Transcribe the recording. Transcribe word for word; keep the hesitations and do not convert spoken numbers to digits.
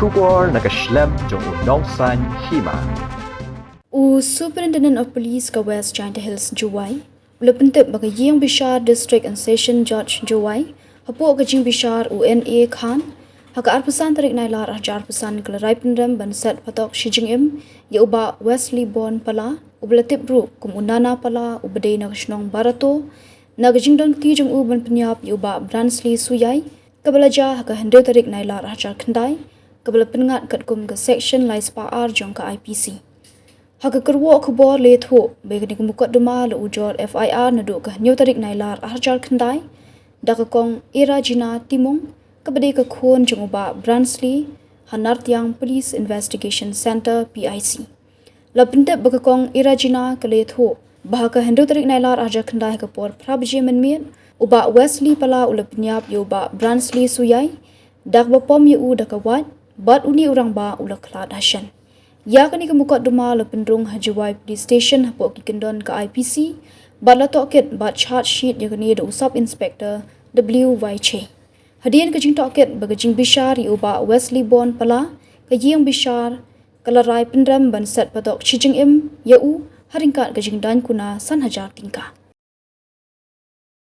Khubor na ka shlem jong u Nongsaiñ Hima. U Superintendent of Police ka West Jaintia Hills Jowai u la pyntip ba ka ïing bishar District and Session Judge Jowai hapoh ka jingbishar u N A Khan ha ka arphew san tarik Nailar arhajar arphew san ka la rai pynrem ban set patok shi jingim ïa u Bah Wesley Born Pala uba la tip ruh kum u Nana Pala uba dei na ka shnong Barato, na ka jingdon kti jong u ban pynïap ïa u Bah Bransley Suiai, kaba la jia ha ka hynriew tarik Nailar arhajar khyndai, kaba la pynngat katkum ka Section lai spah ar jong ka I P C. Ha ka kyrwoh khubor la ïathuh ba ïa kane ka mukotduma la ujor F I R naduh ka hynñiew tarik Nailar arhajar khyndai da ka Kong Irajina Timung, kaba dei ka khun jong u Bah Bransley, ha Nartiang Police Investigation Centre, P I C. La pyntip ba ka Kong Irajina ka la ïathuh ba ha ka hynriew tarik Nailar arhajar khyndai ha ka por phra baje mynmiet, u Bah Wesley Pala u la pynïap ïa u Bah Bransley Suiai da kaba pom ïa u da ka wait bad une u rangbah u la khlad ha shen. Ïa kane ka mukotduma la pynrung ha Jowai Police Station hapoh ki kyndon ka I P C bad la tohkit bad charge sheet ïa kane da u Sub Inspector W Y Che. Hadien ka jingtohkit bad ka jingbishar ïa u Bah Wesley Born Pala, ka ïing bishar ka la rai pynrem ban set patok shi jingim ïa u ha ryngkat ka jingdaiñ kuna san hajar tyngka.